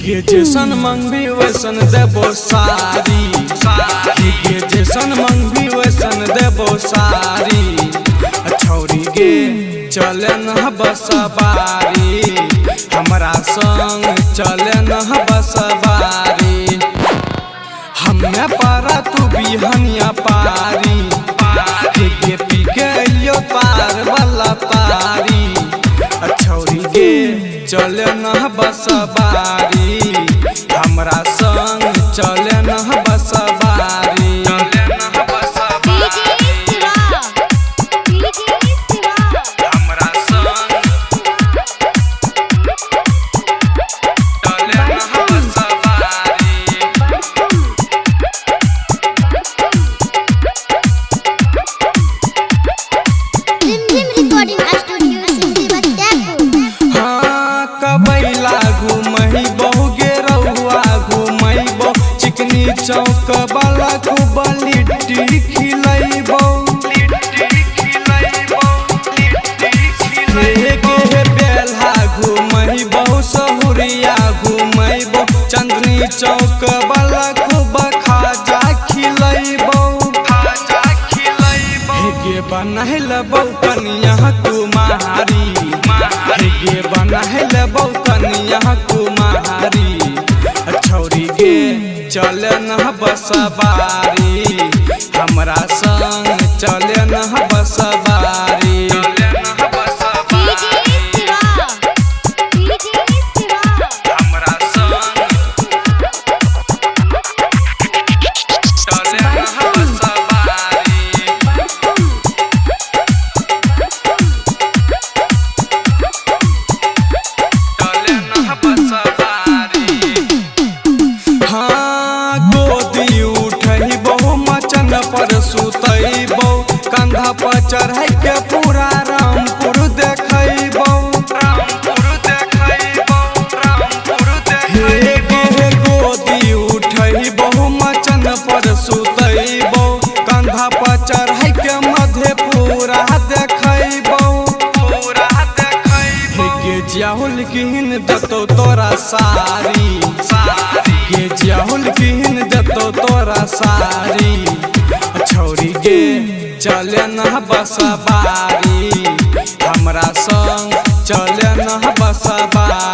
गे जैसन मंगबी वैसन देबो सारी। गे जैसन मंगबी वैसन देबो सारी। छौरी गे चले न बसबारी, हमरा संग चले न बसबारी। हम्मे पारा तू बिहनिया पारी, गे पी के अइयो पार वाला तारी। छौरी गे चले न बसबारी, हमरा संग चले न बसबारी। DJ Shiva, DJ Shiva, हमरा संग चले न बसबारी। रिमझिम रिकॉर्डिंग स्टूडियो सिमरी बख्तियारपुर। हाँ कबैला घुमैबो गे रउआ घुमैबो, चिकनी चौक वाला खूब लिट्टी खिलैबो। हे गे हे बेल्हा घुमैबो, सहुरिया घुमैबो, चांदनी चौक वाला खूब खाजा खिलैबो। हे गे बनाय लेबौ कनिया कुमारी, हे गे बनाय लेबौ कनिया कुमारी। छौरी गे चले न बसबारी, हमरा संग चले न बसबारी। DJ Shiva, DJ Shiva, हमरा संग चले न बसबारी। चले न बसबारी। हाँ गोदी उठैबो, मचन पर सुतैबो, कंधा पर चढ़ै के पूरा रामपुर देखैबो। हे गे हे गोदी उठैबो, मचन पर सुतैबो, कंधा पर चढ़ै के मधेपुरा देखैबो। हे गे जाहुल किन देतौ तोरा सारी, गे जाहुल किन देतौ तोरा सारी। छौरी गे चले न बसबारी, हमरा संग चले न बसबारी।